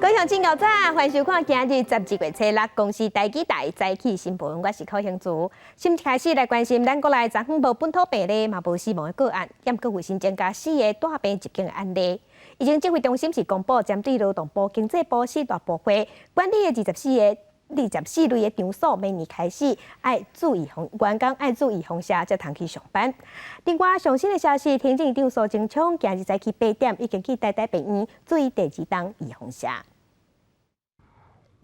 各位鄉親早，歡迎收看今日12月初六公視台語台早起新聞，我是柯興珠。先開始來關心咱國內昨昏無本土病例，嘛無死亡的個案，毋過有新增加四个帶病入境的案例。疫情指揮中心是公布，針對勞動部、經濟部四大部會管理的24類的場所，明年開始愛注預防，員工愛注預防射才通去上班。另外，上新的消息，行政院長蘇貞昌今日早起8點已經去台大病院注第二針預防射。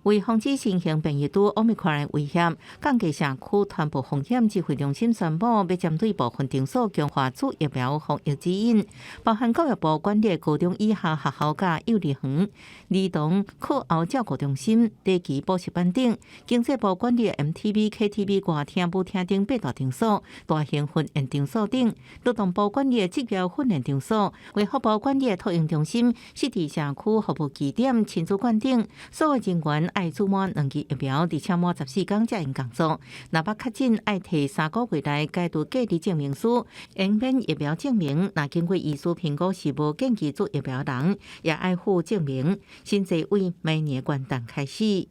為防止新型變異株奧密克戎威脅，降低社區傳播風險，指揮中心宣布，欲針對部分場所強化注疫苗防疫指引，包含教育部管理高中以下學校佮幼兒園、兒童課後照顧中心、短期補習班等；經濟部管理 MTV、KTV、歌廳、舞廳等八大場所、大型婚宴場所等；勞動部管理職業訓練場所、衛福部管理托嬰中心、設佇社區服務據點、親子館等，所有人員愛注滿兩劑疫苗，而且滿14天才會用工作。若欲確診，愛提3個月內解除隔離證明書，延免疫苗證明。若經過醫師評估是無建議注疫苗人，也愛附證明。新制為明年元旦開始。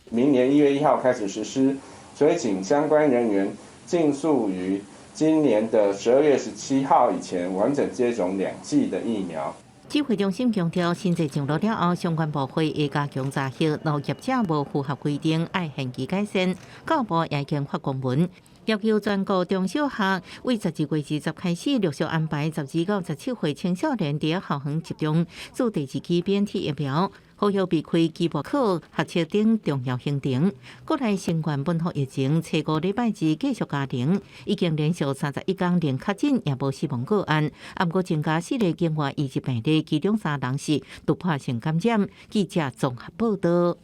明年1月1號開始實施，所以請相關人員盡速於今年的12月17號以前完整接種兩劑的疫苗。指揮中心強調，新制上路了後，相關部會會加強查核，若業者無符合規定，愛限期改善。教育部也已經發公文，要求全國中小學為12月20開始陸續安排12到17歲青少年佇校園接種注第二劑 BNT 疫苗，好予避開期末考、學測等重要行程。國內新冠本土疫情，初五禮拜二繼續加零，已經連續31天零確診，也無死亡個案。毋過增加四个境外移入病例，其中三人是突破性感染。記者綜合報道。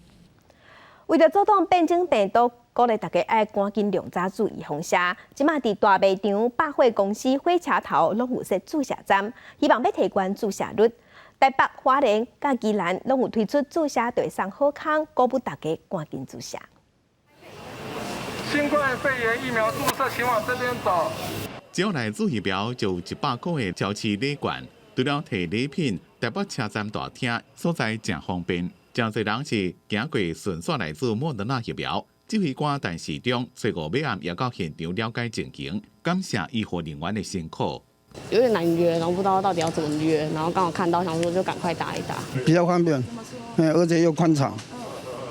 為著阻擋變種病毒，鼓勵大家愛趕緊量早注預防射。這馬佇大賣場、百貨公司、火車頭攏有設注射站，希望欲提懸注射率。台北、花蓮佮宜蘭攏有推出注射遞送好康，鼓舞大家趕緊注射。新冠肺炎疫苗注射，請往這邊走。只要來注疫苗就100塊的超市禮券，除了提禮品，台北車站大廳所在誠方便，誠濟人是行過順紲來注莫德納疫苗。指揮官陳時中初五尾暗也到現場了解情形，感謝醫護人員的辛苦。有點難約，然後不知道到底要怎麼約，然後剛好看到，想說就趕快打一打。比較方便，而且又寬敞，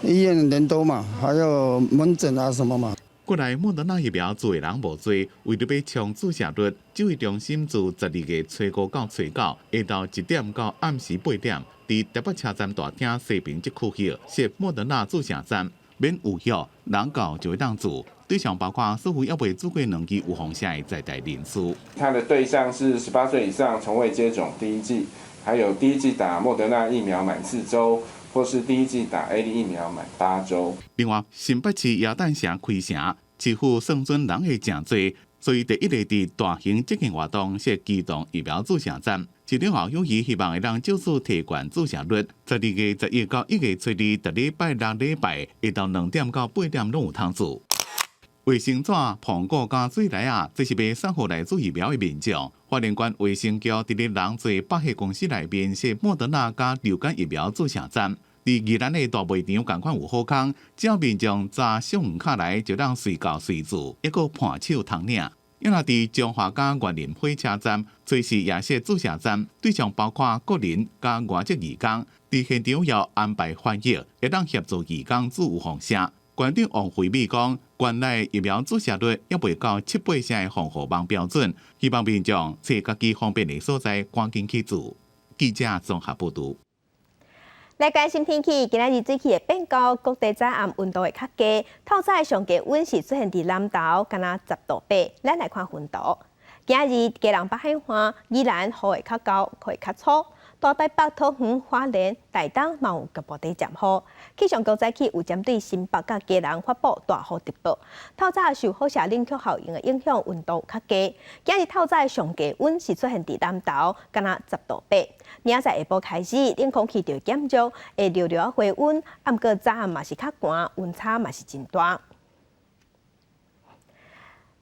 醫院人多嘛，還有門診啊什麼嘛。過來莫德納疫苗注的人無濟，為著欲衝注射率，指揮中心自12月初五到初九，下晝1點到暗時8點，佇台北車站大廳西邊這區域設莫德納注射站，免預約，人到就會當注。對象包括所有猶未注過兩劑預防射的在台人士。他的對象是18歲以上，從未接種第一劑，還有第一劑打莫德納疫苗滿4週，或是第一劑打 AZ 疫苗滿8週。另外，新北市耶誕城開城，市府算準人會誠濟，所以第一个佇大型節慶活動設機動疫苗注射站。市長侯友宜希望會當藉此提懸注射率。12月11到1月初二，逐禮拜六禮拜下晝2點到8點攏有通注。衛生紙、蘋果佮水梨仔，這是欲送予來注疫苗的民眾。花蓮縣衛生局佇咧人濟百貨公司內面設莫德納佮流感疫苗注射站。佇宜蘭的大賣場仝款有好康，只要民眾紮信用卡來，就當隨到隨注，抑閣盤手通領。抑若佇彰化佮員林火車站，隨時也設注射站，對象包括國人佮外籍義工。佇現場要安排翻譯，會當協助義工注預防射。縣長王惠美講，縣內疫苗注射率猶未到七八成的防護網標準，希望民眾揣家己方便的所在，趕緊去注。記者綜合報導。來關心天氣，今仔日水氣會變高，各地早暗溫度會較低。透早的上低溫是出現佇南投，敢若10度8。咱來看雲圖。今仔日基隆北海岸、宜蘭雨會較厚，會較粗。大台北、桃園、花蓮、台東嘛有局部地陣雨。氣象局早起有針對新北佮基隆發布大雨特報。透早受輻射冷卻效應的影響，溫度較低。今日透早的上低溫是出現佇南投，敢若10度8。明仔載下晡開始，冷空氣就會減弱，會略略回溫，毋過早暗嘛是較寒，溫差嘛是真大。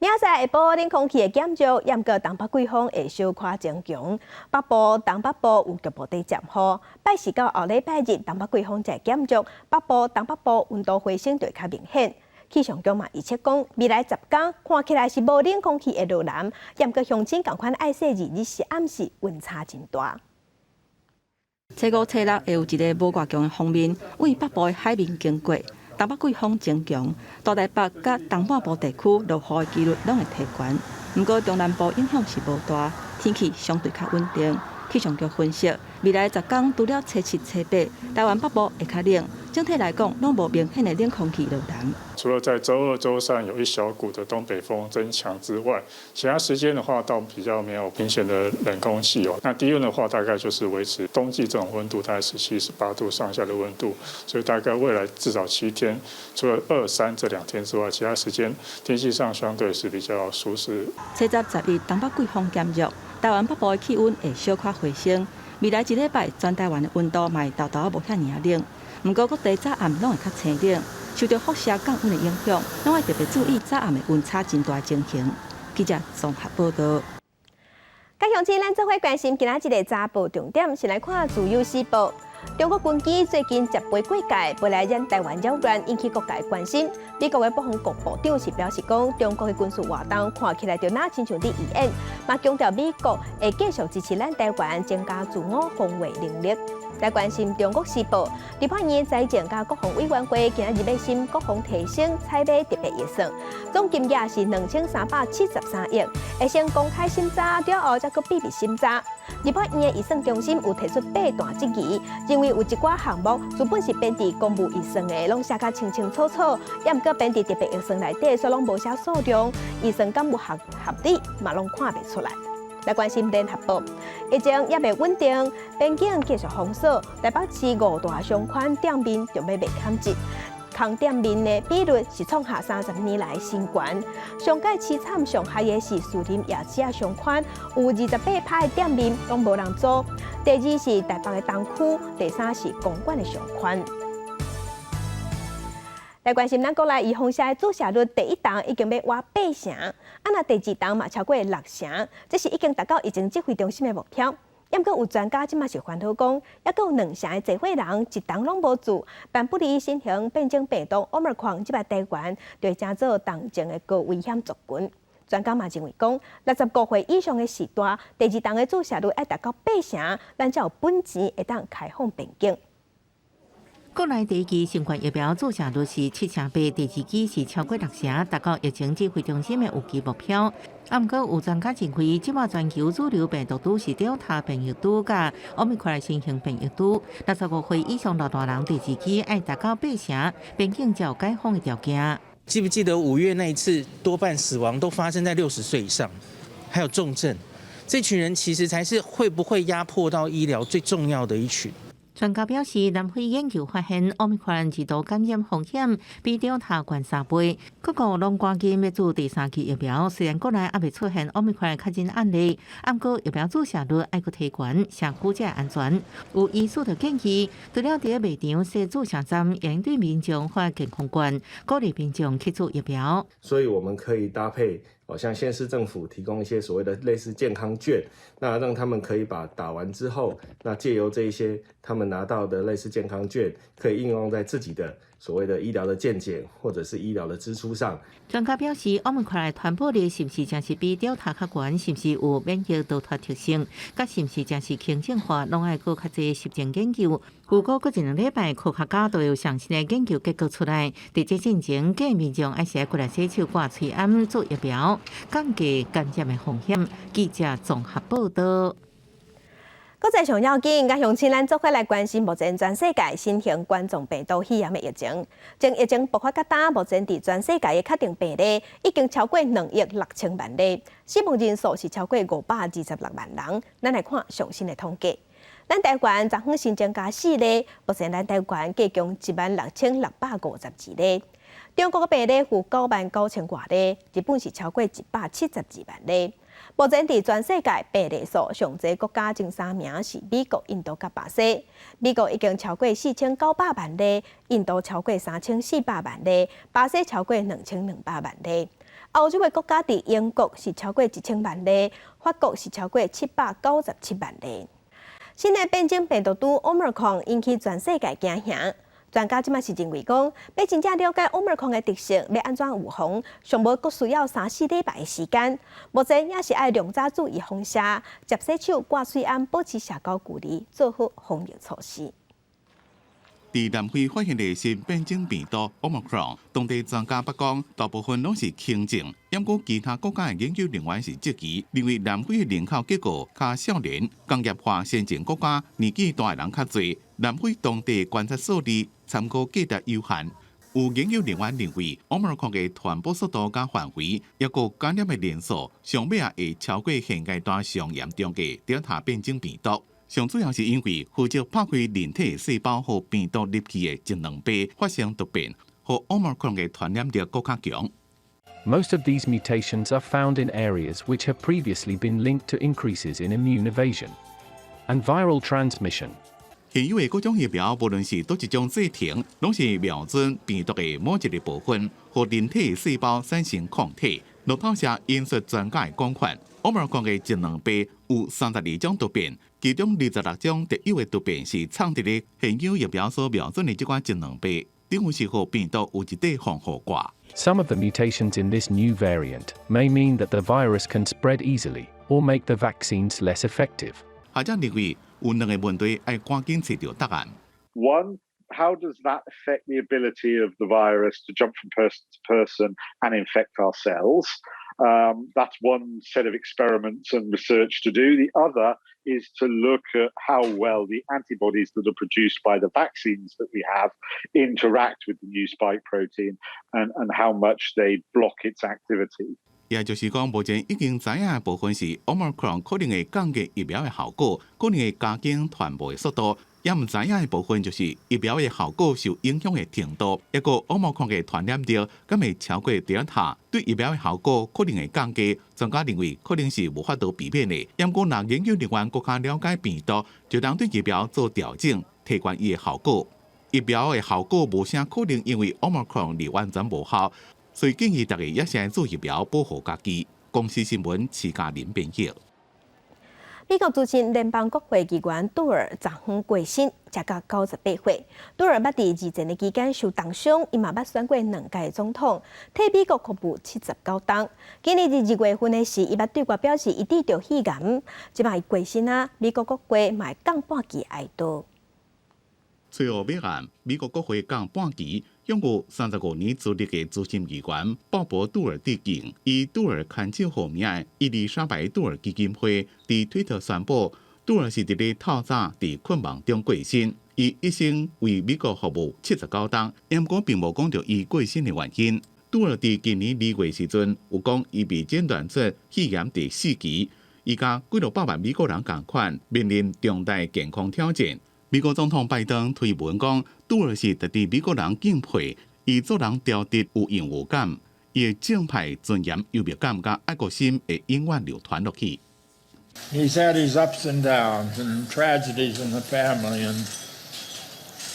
明仔載下晡冷空氣會減弱，毋過東北季風會小可增強，北部、東北部有局部佇漸雨。拜四到後禮拜日，東北季風才會減弱，北部、東北部溫度回升就會較明顯。氣象局嘛預測講，未來10工看起來是無冷空氣會落南，毋過鄉親仝款愛細膩，日時暗時溫差真大。初五、初六會有一个無偌強的鋒面，位北部的海面經過，東北季風增強，大台北佮東半部地區落雨的幾率攏會提懸。毋過中南部影響是無大，天氣相對較穩定。氣象局分析，未來10工除了初七、初八，台灣北部會較冷，整體來講攏無明顯的冷空氣落南。除了在週二、週三有一小股的東北風增強之外，其他時間的話倒比較沒有明顯的冷空氣哦。那低溫的話，大概就是維持冬季這種溫度，大概17、18度上下的溫度。所以大概未來至少7天，除了二三這2天之外，其他時間天氣上相對是比較舒適。初十、十一東北季風減弱，台灣北部的氣溫會小可回升。未來一禮拜，全台灣的溫度嘛會沓沓仔無遐爾冷。毋過各地早暗攏會較清冷，受著輻射降溫的影響，攏愛特別注意早暗的溫差真大情形。記者綜合報導。各鄉親，咱做伙關心今仔日的早報重點，先來看《自由時報》。中國軍機最近接飛過界，飛來咱台灣擾亂，引起各界關心。美國的國防部部長是表示講，中國的軍事活動看起來就若親像佇預演，嘛強調美國會繼續支持咱台灣增加自我防衛能力。來關心《中國時報》，立法院財政佮國防委員會今仔日欲審國防提升採買特別預算，總金額是2373億，會先公開審查，了後才閣秘密審查。立法院的預算中心有提出八大質疑，認為有一寡項目原本是編佇公務預算的，攏寫甲清清楚楚，抑毋過編佇特別預算內底，煞攏無寫數量，預算敢有合合理，嘛攏看袂出來。來關心聯合報，疫情猶未穩定，邊境繼續封鎖，台北市五大商圈店面就欲賣崁折，空店面的比率是創下30年來新高。上蓋淒慘上害的是士林夜市仔商圈，有28%的店面攏無人租。第二是台北的東區，第三是公館的商圈。來關心咱國內預防射的注射率，第一針已經欲倚八成，啊若第二針嘛超過六成，這是已經達到疫情指揮中心的目標。毋過有專家這馬是煩惱講，猶閣有兩成的濟歲人一針攏無注，萬不利新型變種病毒奧密克戎這擺台灣，就會成做重症的高危險族群。專家嘛認為講，65歲以上的世代，第二針的注射率愛達到八成，咱才有本錢會當開放邊境。國內第一劑新冠疫苗注射率是7.8，第二劑是超過六成，達到疫情指揮中心的預期目標。啊，毋過有專家認為，這擺全球主流病毒株是德爾塔變異株佮奧密克戎新型變異株，65歲以上老大人第二劑愛達到八成，邊境才有解封的條件。記不記得5月那一次，多半死亡都發生在60歲以上，還有重症，這群人其實才是會不會壓迫到醫療最重要的一群。專家表示，南非研究發現，奧密克戎二度感染風險比德爾塔懸三倍。各國攏趕緊欲注第三劑疫苗，雖然國內猶未出現奧密克戎確診案例，毋過疫苗注射率愛閣提懸，社區才會安全。有醫師就建議，除了佇賣場設注射站，應對民眾發健康券，鼓勵民眾去注疫苗。所以我們可以搭配，哦，像縣市政府提供一些所謂的類似健康券，那讓他們可以把打完之後，那借由這一些他們拿到的類似健康券，可以應用在自己的所謂的醫療的健檢或者是醫療的支出上。專家表示，奧密克戎傳播力是毋是真是比德爾塔較懸？是毋是有免疫逃脫特性？佮是毋是真是輕症化？攏愛閣較濟實證研究。預估閣一兩禮拜，科學家都有詳細的研究結果出來。佇這進前，建議民眾愛是愛過來洗手、掛喙罨、注疫苗，降低感染的風險。記者綜合報導。國際上要緊，佮鄉親咱做伙來關心目前全世界新型冠狀病毒肺炎的疫情。從疫情爆發到今，目前佇全世界的確定病例已經超過2億6千萬例，死亡人數是超過526萬人。咱來看上新的統計，咱台灣昨昏新增加四例，目前咱台灣計共16,652例。中國的病例有9萬9千外例，日本是超過172萬例。目前佇全世界病例數上濟國家前三名是美國、印度佮巴西。美國已經超過4900萬例，印度超過3400萬例，巴西超過2200萬例。歐洲的國家佇英國是超過1000萬例，法國是超過797萬例。新的變種病毒株 Omicron 引起全世界驚嚇。專家這馬是認為講，欲真正了解 Omicron 的特性，欲按怎預防，上無閣需要三四禮拜的時間。目前也是愛量早注預防射，捷洗手、掛喙罨，保持社交距離，做好防疫措施。佇南非發現的新變種病毒 Omicron，當地專家捌講，大部分攏是輕症，毋過其他國家的研究人員是質疑，認為南非的人口結構較少年，工業化先進國家年紀大的人較濟，南非當地觀察數字參考價值有限。有研究人員認為，Omicron 的傳播速度佮範圍，抑閣感染的人數，上尾仔會超過現階段上嚴重的德爾塔變種病毒。上主要是因為負責拍開人體細胞予病毒入去的脂蛋白發生突變，予 Omicron 的傳染力閣較強。 Most of these mutations are found in areas which have previously been linked to increases in immune evasion and viral transmission. 現有的各種疫苗，無論是佗一種劑型，攏是瞄準病毒的某一個部分，予人體細胞產生抗體。路透社引述專家的講法，Omicron 的脂蛋白有32種突變，其中26種特有的突變是藏佇咧現有疫苗所瞄準的這款脂蛋白，等於是予病毒有一塊防護蓋。 Some of the mutations in this new variant may mean that the virus can spread easily or make the vaccines less effective. 學者認為有兩個問題愛趕緊揣著答案。 One, how does that affect the ability of the virus to jump from person to person and infect our cells? That's one set of experiments and research to do. The other is to look at how well the antibodies that are produced by the vaccines that we have interact with the new spike protein and how much they block its activity. 也就是講，目前已經知影的部分是 Omicron 可能會降低疫苗的效果，可能會加緊傳播的速度。也毋知影的部分就是疫苗的效果受影響的程度，抑閣 Omicron 的傳染力敢會超過德爾塔，對疫苗的效果可能會降低。專家認為可能是無法度避免的。毋過，若研究人員閣較了解病毒，就當對疫苗做調整，提懸伊的效果。疫苗的效果無啥可能因為 Omicron 而完全無效，所以建議大家也是愛注疫苗保護家己。公視新聞徐嘉玲編譯。美國資深聯邦國會議員杜爾昨昏過身，才到98歲。杜爾捌佇二戰的期間受重傷，伊嘛捌選過兩屆總統，替美國服務79冬。今年佇2月份的時，伊捌對外表示伊得著肺癌，這擺伊過身啊，美國國會嘛會降半旗哀悼。崔奧米案，美國國會降半旗，擁有35年資歷的資深議員鮑勃杜爾致敬，以杜爾牽手號名的伊麗莎白杜爾基金會佇推特宣布，杜爾是佇咧透早佇困夢中過身，伊一生為美國服務79冬，毋過並無講著伊過身的原因。杜爾佇今年2月時陣有講，伊被診斷出肺癌第四期，伊佮幾落百萬美國人仝款，面臨重大健康挑戰。美國總統拜登推文講，杜爾是值得美國人敬佩，伊做人挑直有榮譽感，伊的正派尊嚴、幽默感佮愛國心會永遠流傳落去。 He's had his ups and downs and tragedies in the family, and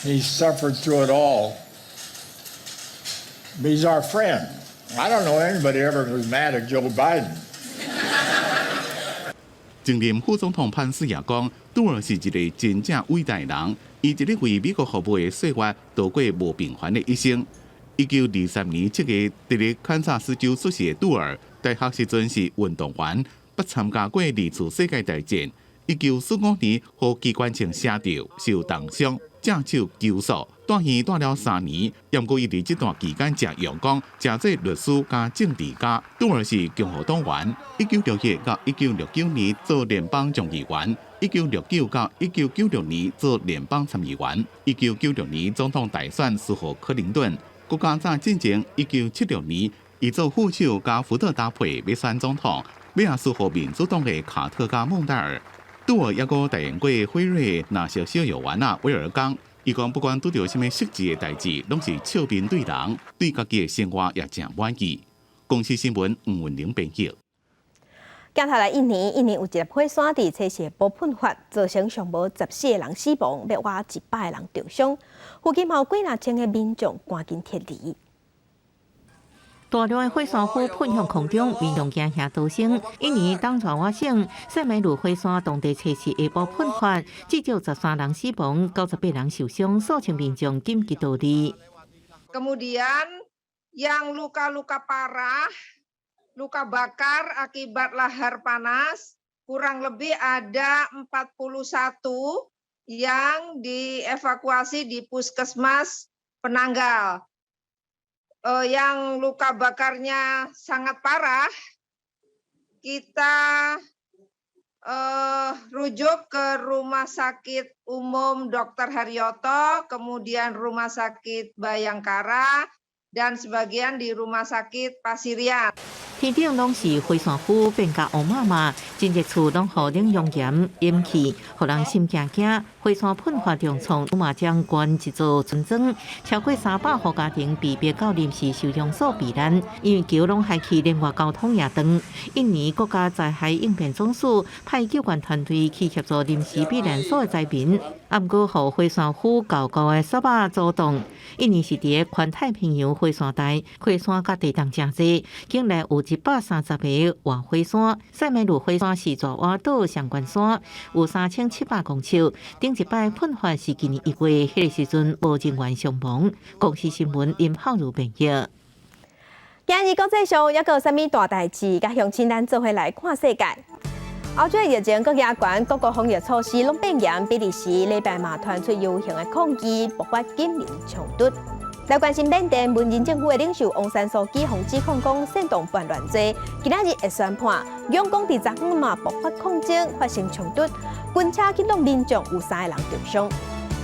he's suffered through it all. He's our friend. I don't know anybody ever was mad at Joe Biden. 前任副總統潘斯也講，杜爾是一個真正偉大的人，伊一直為美國服務的歲月度過無平凡的一生。1923年7月，佇咧堪薩斯州出世的杜爾，大學時陣是運動員，捌參加過二次世界大戰。1945年，予機關槍射著，受重傷，隻手拘束，蹛院蹛了3年。毋過伊佇這段期間誠用功，誠做律師佮政治家。杜爾是共和黨員，1961到1969年做聯邦眾議員，1969到1996年做聯邦參議員。1996年總統大選輸予克林頓。閣較早進前，1976年，伊做副手佮福特搭配欲選總統，尾仔輸予民主黨的卡特佮孟戴爾。杜爾抑閣代言過輝瑞藍色小藥丸仔威而鋼。伊講不管拄著啥物失志的代誌，攏是笑面對人，對家己的生活也誠滿意。公視新聞吳文玲編譯。鏡頭來印尼，印尼有一粒火山佇初四下晡噴發，造成上無14個人死亡，欲倚100個人著傷。附近有幾若千个民眾趕緊撤離。大量的火山灰噴向空中，民眾驚嚇逃生。印尼東爪哇省塞梅魯火山當地初四下晡噴發，至少13人死亡，98人受傷，數千民眾緊急逃離。 Kemudian yang luka-luka parah, luka bakar akibat lahar panas, kurang lebih ada 41 yang dievakuasi di Puskesmas Penanggal. Yang luka bakarnya sangat parah, kita rujuk ke Rumah Sakit Umum Dr. Haryoto, kemudian Rumah Sakit Bhayangkara, dan sebagian di Rumah Sakit Pasirian. 天頂攏是火山灰變甲烏麻麻，真濟厝攏予冷熔岩淹去，予人心驚驚。火山噴發重創，嘛將關一座村莊，超過300戶家庭被迫到臨時收容所避難，因為橋攏害去，連外交通也斷。印尼國家災害應變總署派救援團隊去協助臨時避難所的災民，啊，毋過予火山灰厚厚的雪仔阻擋。印尼是佇個環太平洋火山帶，火山佮地動誠濟，境內有130個活火山。塞梅魯火山是爪哇島上懸山，有3700公尺。頂一擺噴發是今年1月，彼個時陣無人員傷亡。公視新聞林浩如編譯。今日國際上猶閣有啥物大代誌？佮鄉親咱做伙來看世界。歐洲疫情閣加懸，各國防疫措施攏變嚴。比利時禮拜嘛傳出遊行的抗議，爆發警民衝突。來關心緬甸文人政府的領袖翁山蘇姬，予指控講煽動叛亂罪，今仔日會宣判。仰光佇昨昏嘛爆發抗爭，發生衝突，軍車去挵民眾，有三個人著傷。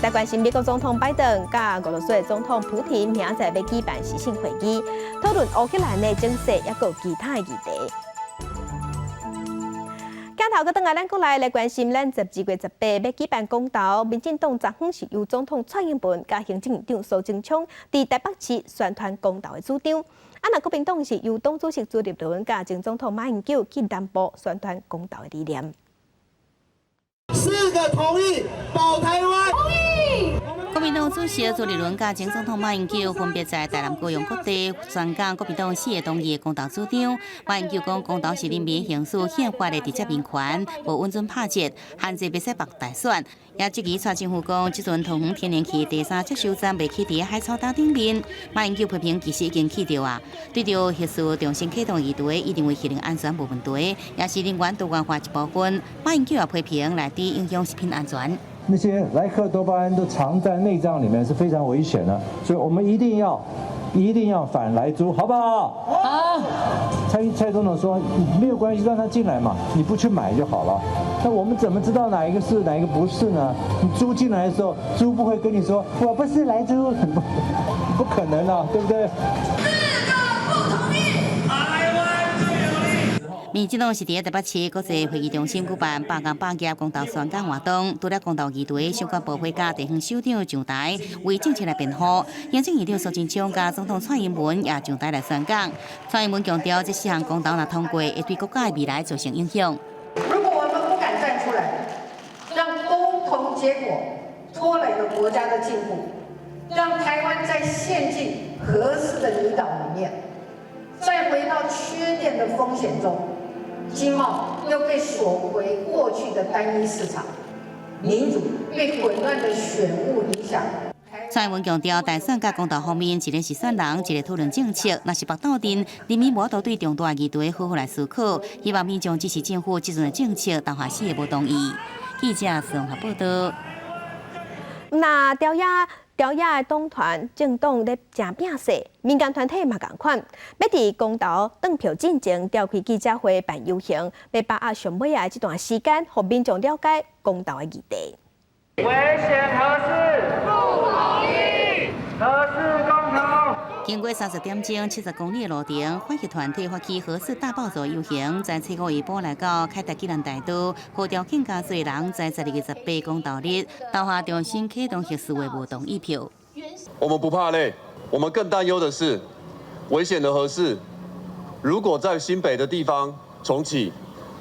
來關心美國總統拜登佮俄羅斯的總統普廷明仔載欲舉辦視訊會議，討論烏克蘭的情勢，抑閣有其他的議題。鏡頭閣轉來咱國內來關心，咱12月18欲舉辦公投，民進黨昨昏是由總統蔡英文佮行政院長蘇貞昌佇台北市宣傳公投的主張。啊，若國民黨是由黨主席朱立倫佮前總統馬英九去南部宣傳公投的理念。四個同意保台灣。同意。國民黨主席朱立倫佮前總統馬英九分別在台南、高雄各地宣講國民黨四個同意的公投主張。馬英九講，公投是人民行使憲法的直接民權，無允准拍折，限制袂使綁大選。也質疑蔡政府講，這陣桃園天然氣第三接收站袂起佇海草島頂面。馬英九批評其實已經起著啊，對著核四重新啟動議題，伊認為核能安全無問題，也是能源多元化一部分。馬英九也批評萊豬影響食品安全。那些萊克多巴胺都藏在內臟裡面，是非常危險的，所以我們一定要，一定要反萊豬，好不好？好。蔡總統說沒有關係，讓他進來嘛，你不去買就好了。那我們怎麼知道哪一個是哪一個不是呢？你豬進來的時候，豬不會跟你說我不是萊豬，不可能啊，對不對？四個不同意。民進黨是佇台北市國際會議中心舉辦百工百業公投宣講活動，除了公投議題相關部會佮地方首長上台為政策來辯護，行政院長蘇貞昌佮總統蔡英文也上台來宣講。蔡英文強調，這四項公投若通過，會對國家的未來造成影響。如果我們不敢站出來，讓公投結果拖累了國家的進步，讓台灣再陷進核四的泥沼裡面，再回到缺電的風險中。經貿又被鎖回過去的單一市場，民主被混亂的選務影響。蔡英文強調，大選佮公投方面，一個是選人，一個討論政策。若是縛鬥陣，人民無法度對重大議題好好來思考。希望民眾支持政府這陣的政策，投下四個無同意。記者綜合報道。那朝野的黨團政黨咧誠拚勢，民間團體嘛仝款，欲佇公投轉票進前召開記者會辦遊行，欲把握上尾仔這段時間，予民眾了解公投的議題。危險核四不同意，核四公投。經過30點鐘70公里的路程，反核團體發起核四大暴走遊行，在初五下晡來到凱達格蘭大道，號召更加濟人在12月18公投日投下重新啟動核四的無同意票。我們不怕累，我們更擔憂的是危險的核四，如果在新北的地方重啟，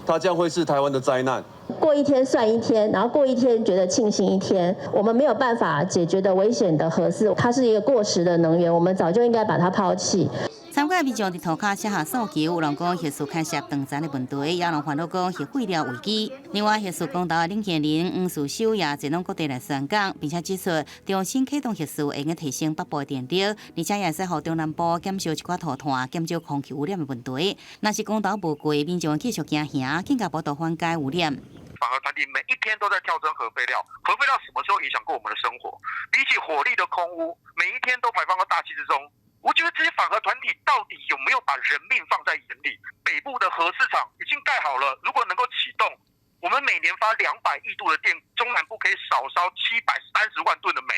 它將會是台灣的災難。過一天算一天，然後過一天覺得慶幸一天。我們沒有辦法解決的危險的核四，它是一個過時的能源，我們早就應該把它拋棄。參觀民眾佇塗跤寫下訴求，有人講核四牽涉斷層的問題，也有人煩惱講核廢料危機。另外，核四公投的領銜人黃士修也前往各地來宣講，並且指出重新啟動核四會用提升北部的電力，而且也會使予中南部減少一寡塗炭、減少空氣污染的問題。若是公投無過，民眾繼續驚嚇，更加無度緩解污染。反核團體每一天都在跳針核廢料，核廢料什麼時候影響過我們的生活？比起火力的空污，每一天都排放到大氣之中。我覺得這些反核團體到底有沒有把人命放在眼裡？北部的核四廠已經蓋好了，如果能夠啟動，我們每年發200億度的電，中南部可以少燒730萬噸的煤。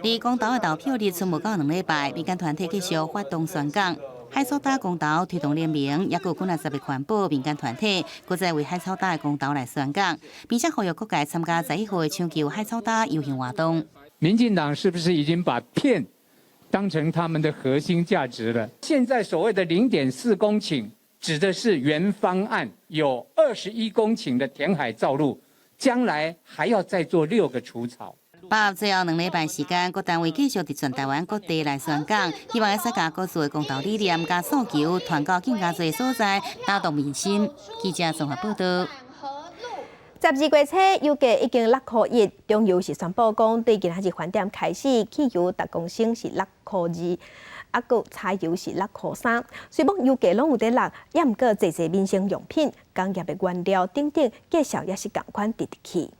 離公投的投票日賰無夠2禮拜，民間團體繼續發動宣講。海草礁公投推動聯盟，也閣有幾若十个環保民間團體，閣再為海草礁的公投來宣講，並且呼籲各界參加11號的搶救海草礁遊行活動。民進黨是不是已經把騙當成他們的核心價值了？現在所謂的0.4公頃，指的是原方案有21公頃的填海造陸，將來還要再做6個儲槽。把握最後2禮拜時間，各單位繼續佇全台灣各地來宣講，希望會使共各自的公投理念佮訴求傳到更加濟所在，打動民心。記者綜合報道。12月初，油價已經6箍1，中油是宣布講，對今仔日飯點開始，汽油逐公升是6箍2，啊，閣柴油是6箍3。雖罔油價攏有佇落，也毋過濟濟民生用品、工業的原料等等，價數也是仝款直直起。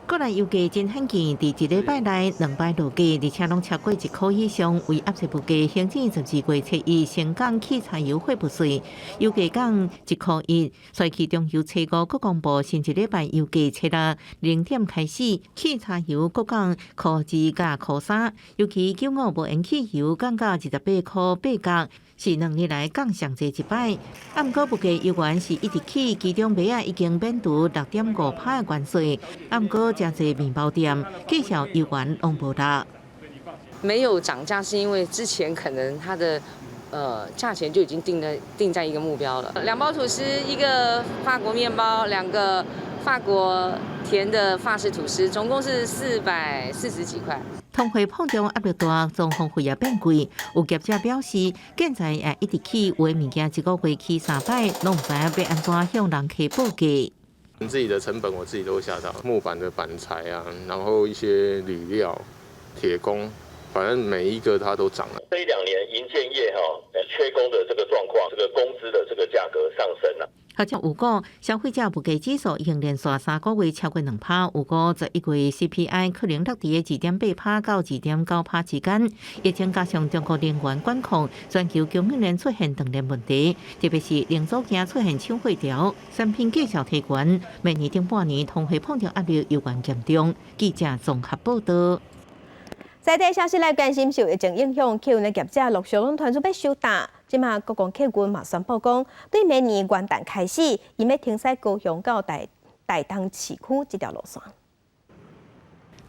國內油價真罕見，佇一禮拜內兩擺落價，而且攏超過1箍以上。為壓制物價，行政12月初1先降汽柴油貨物稅，油價降1箍1。隨去中油初五閣公布新一禮拜油價初六零點開始，汽柴油閣降箍二佮箍三，尤其95無鉛汽油降到28箍8角。是2年來降上濟一擺。啊，毋過物價猶原是一直起，其中麥仔已經免除6.5趴的關稅。啊，毋過誠濟麵包店價數猶原攏無落。沒有漲價是因為之前可能它的價錢就已經定在一個目標了。兩包吐司，一個法國麵包，兩個法國甜的法式吐司，總共是440幾塊。通貨膨脹壓力大，裝潢費也變貴。有業者表示，建材也一直起，有的物件一個月起三擺，攏毋知影欲按怎向人客報價。自己的成本我自己都會嚇到，木板的板材啊，然後一些鋁料、鐵工，反正每一個它都漲了。這一兩年營建業哈缺工的這個狀況，這個工資的這個價格上升了。學者有講，消費者物價指數已經連續3個月超過2趴，預估11月 CPI 可能落佇2.8趴到2.9趴之間。疫情加上中國能源管控，全球供應鏈出現斷鏈問題，特別是零組件出現搶貨潮，產品價數提懸，明年頂半年通貨膨脹壓力猶原嚴重。記者綜合報道。在地消息來關心，受疫情影響，客運的業者陸續攏傳出欲收擔。這馬國光客運嘛宣布講，對明年元旦開始，𪜶欲停駛高雄到台東市區這條路線。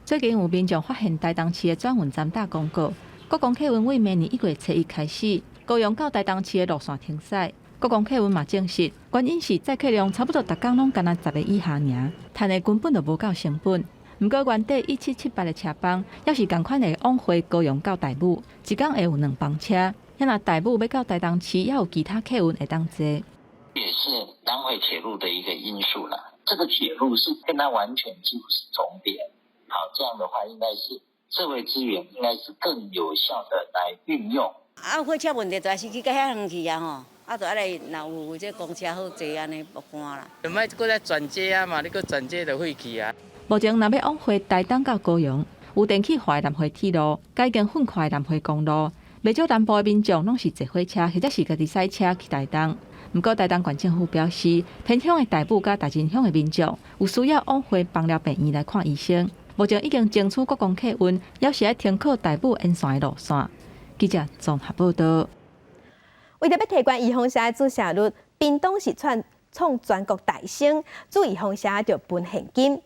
最近有民眾發現台東市的轉運站打廣告，國光客運為明年1月初1開始，高雄到台東市的路線停駛。國光客運嘛證實，原因是載客量差不多逐工攏干焦十个以下爾，賺的根本就無夠成本。毋過原底1778的車班，猶是仝款會往回高雄到大武，一工會有兩班車。若大武欲到台東市，猶有其他客運會當坐。也是南迴鐵路的一個因素啦。這個鐵路是跟它完全幾乎是重疊。好，這樣的話應該是社會資源應該是更有效的來運用。啊，火車問題就是去到遐遠去啊吼，啊，就愛來若有這公車好坐按呢無趕啦。就莫閣再轉接啊嘛，你閣轉接就廢去啊。目前若欲往回台東到高雄，有電氣化的南迴鐵路，改經訓快的南迴公路，袂少南部的民眾攏是坐火車或者是家己駛車去台東。毋過台東縣政府表示，偏鄉的大武佮大仁鄉的民眾有需要往回枋寮病院來看醫生，目前已經爭取國光客運，猶是愛停靠大武沿線的路線。記者綜合報道。為著欲提懸預防射的注射率，屏東是創全國大先，注預防射著分現金。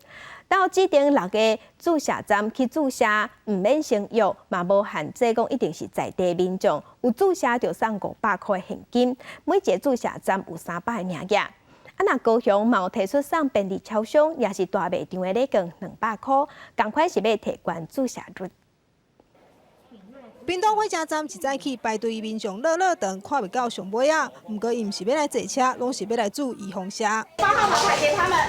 到指定六个注射站去注射，毋免先約，嘛無限制講一定是在地民眾有注射就送500箍現金，每一个注射站有300个名額。啊，若高雄嘛有提出送便利超商，抑是大賣場的禮券200箍，仝款是欲提懸注射率。屏東火車站一早起排隊民眾落落長，看袂到上尾仔。毋過𪜶毋是欲來坐車，攏是欲來注預防射。發號碼牌給他們。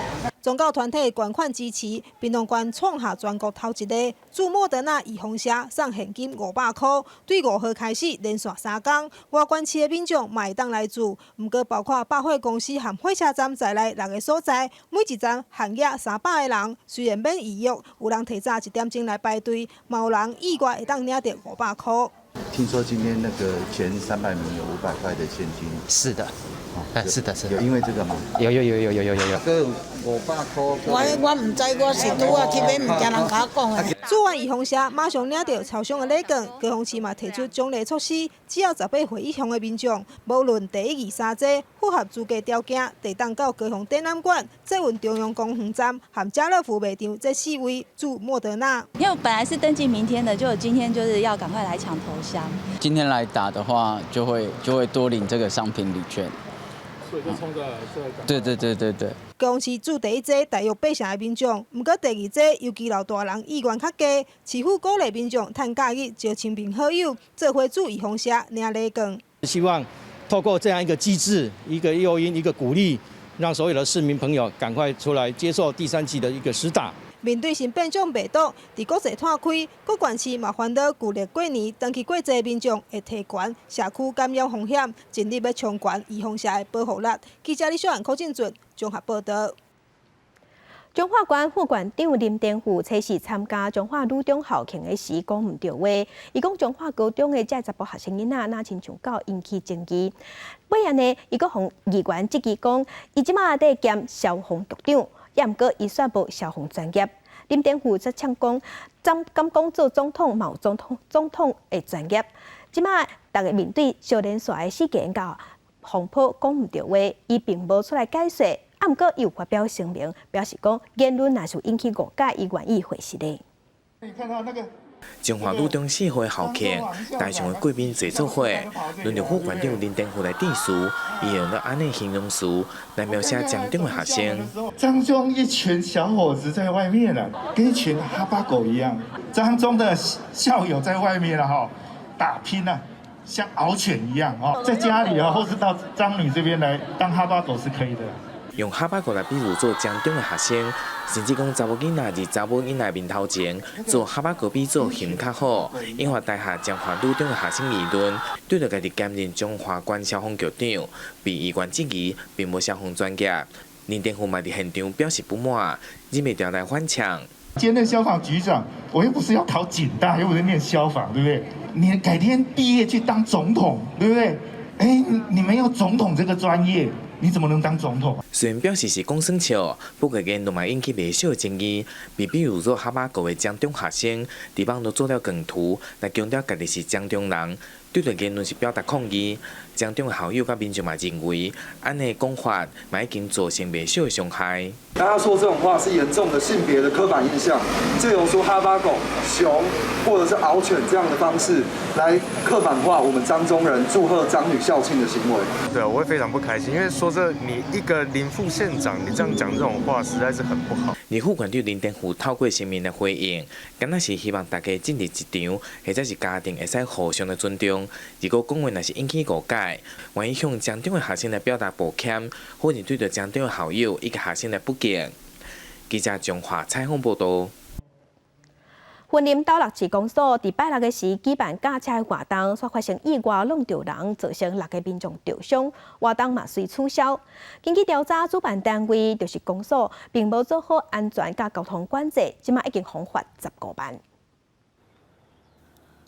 宗教團體捐款支持，屏東縣創下全國頭一个注莫德納預防射送現金500箍，對5號開始連續3工，外縣市的民眾嘛會當來注。毋過包括百貨公司和火車站在內六个所在，每一站限額300个人。雖然免預約，有人提早1點鐘來排隊，嘛有人意外會當領著500箍。聽說今天那個前300名有500塊的現金。是的。是的，是的。有因為這個嗎？有有有有有有有有。閣500箍。我毋知，我是拄仔去買物件，人共我講的。注完預防射，馬上領著超商的禮券。高雄市嘛提出獎勵措施，只要18歲以上的民眾，無論第一、二、三劑符合資格條件，就當到高雄展覽館、捷運中央公園站和家樂福賣場這四位注莫德納。因為本來是登記明天的，就今天就是要趕快來搶頭香。今天來打的話，就會多領這個商品禮券。所以就衝着這個。對對對對對。高雄市注第一劑大約8成的民眾，毋過第二劑尤其老大人意願較低。市府鼓勵民眾趁假日招親朋好友，做伙注預防射領禮券。希望透過這樣一個機制、一個誘因、一個鼓勵，讓所有的市民朋友趕快出來接受第三劑的一個施打。面對新變種病毒佇國際湠開，各縣市嘛煩惱舊曆過年轉去過節民眾會提懸社區感染風險，盡力欲衝懸預防射的保護率。記者李小蘭、柯進俊綜合報導。彰化縣副縣長林殿富初四參加彰化女中校慶的時講毋對話，伊講彰化高中的這查埔學生囡仔，若親像狗引起爭議。尾仔呢，伊閣予議員質疑講，伊這馬佇兼消防局長，也毋過伊煞無消防專業。林殿富則嗆講，敢敢講做總統嘛有總統總統的專業。這馬逐家面對燒連紲的事件佮風波講毋對話，伊並無出來解釋。啊，毋過伊有發表聲明，表示講言論若是有引起誤解，伊願意回實的。你看到那個彰化女中四歲校慶，台上的貴賓坐做伙，輪著副縣長林殿富來致辭，伊用了按呢形容詞來描寫彰中的學生。彰中一群小伙子在外面啊，跟一群哈巴狗一樣。彰中的校友在外面了哈，打拼啊，像獒犬一樣哦，在家裡啊，或是到彰女這邊來當哈巴狗是可以的。用哈巴狗來比喻做彰中的學生，甚至講查某囡仔佇查某囡仔面頭前做哈巴狗比做熊較好，引發台下彰化女中的學生議論，對著家己兼任彰化縣消防局長，被議員質疑並無消防專業，林殿富嘛佇現場表示不滿，忍袂牢來反嗆。兼任消防局長，我又不是要考警大，又不是念消防，對不對？你改天畢業去當總統，對不對？欸，你沒有總統這個專業。你怎麼能當總統？雖然表示是講耍笑，不過言論嘛引起袂少爭議。被比喻做哈巴狗的彰中學生，佇網路做了梗圖來強調家己是彰中人，對著言論是表達抗議。彰中的校友佮民眾嘛認為，按呢講法嘛已經造成袂少的傷害。大家說這種話是嚴重的性別的刻板印象，藉由說哈巴狗、熊或者是獒犬這樣的方式來刻板化我們彰中人祝賀彰女校慶的行為。對，我會非常不開心，因為說這你一個林副縣長，你這樣講這種話，實在是很不好。而副縣長林殿富透過聲明來回應，敢若是希望大家進入職場，或者是家庭會使互相的尊重。如果講話若是引起誤解，願意向彰中的學生來表達抱歉，或者對著彰中的校友以及學生來不敬。記者彰化採訪報導。雲林斗六市公所佇拜六的時舉辦駕車活動，煞發生意外，挵著人，造成六个民眾著傷，活動嘛隨取消。根據調查，主辦單位就是公所，並無做好安全佮交通管制，這馬已經予罰15萬。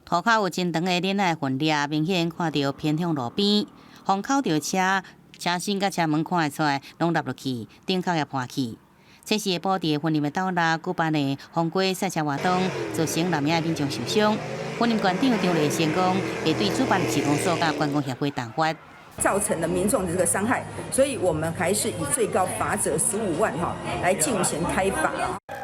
塗跤有真長的鏈仔痕跡，明顯看著偏向路邊，風口著車，車身佮車門看會出來，攏凹落去，頂殼也破去。這是下晡佇雲林的斗六舉辦的風雞賽車活動，造成六名的民眾受傷。雲林縣長張麗善講，會對主辦市公所佮觀光協會重罰。造成了民眾的這個傷害，所以我們還是以最高罰則15萬哈來進行開罰。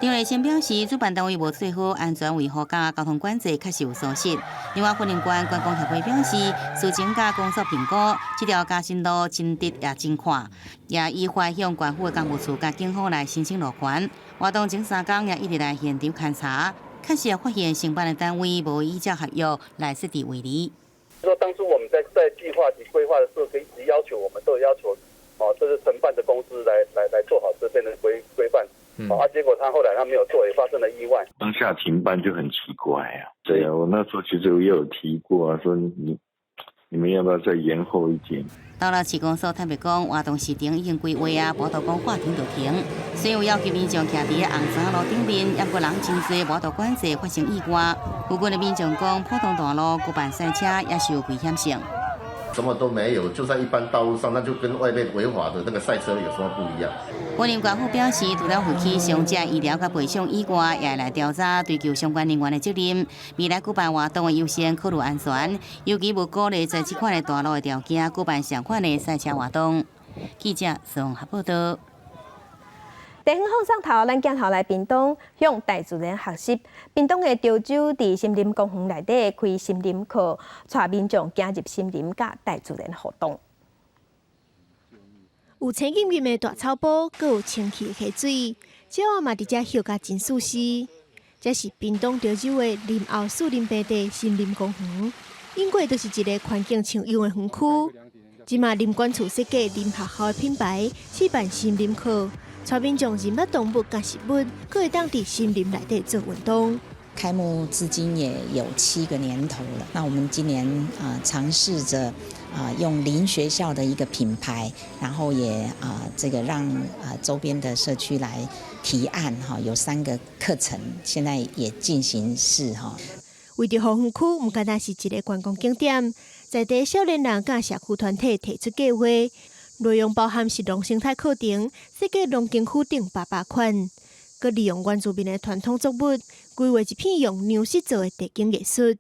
張麗清表示，主辦單位無做好安全維護佮交通管制，確實有疏失。另外，雲林縣觀光協會表示，事前佮公所評估，這條嘉新路真直也真闊，也依法向縣府的工務處佮警方來申請路權。活動前3工也一直來現場勘查，確實發現承辦的單位無依照合約來設置圍籬。說當初我們在計劃及規劃的時候，可以一直要求，我們都有要求，哦，這是承辦的公司來做好這邊的規範，啊，結果他後來他沒有做，也發生了意外。當下停辦就很奇怪啊。對啊，我那時候其實也有提過啊，說你們要不要再延後一點？到了市公所坦白講，活動時程已經規劃啊，無度講話停就停。雖有要求民眾徛佇紅磚路頂面，猶過人真濟，無度管制發生意外。附近的民眾講，普通大路舉辦賽車也是有危險性。什麼都沒有，就在一般道路上，那就跟外面違法的那個賽車有什麼不一樣？雲林縣府表示，除了負起傷者醫療佮賠償以外，也會來調查追究相關人員的責任。未來舉辦活動的優先考慮安全，尤其無鼓勵在這款的大路的條件舉辦相款的賽車活動。記者綜合報道。地方放送頭，咱鏡頭來屏東向大自然學習。屏東的潮州佇森林公園內底開森林課，帶民眾走入森林佮大自然互動。有青金金的大草埔，閣有清氣的溪水，鳥仔嘛佇遮歇甲真舒適。這是屏東潮州的林後樹林平地森林公園，永過就是一个環境清幽的園區。這馬林管處設計林學校的品牌，試辦森林課，帶民眾認捌動物佮植物，閣會當佇森林內底做運動。開幕至今也有7個年頭了。那我們今年啊嘗試着啊用林學校的一個品牌，然後也啊這個讓啊周邊的社區來提案哈，有三個課程，現在也進行式哈。為著予園區毋干焦是一个觀光景點，在地少年人佮社區團體提出計劃，內容包含是農生態課程，設計農耕區等百百款，閣利用原住民的傳統作物，規劃一片用糧食做的地景藝術。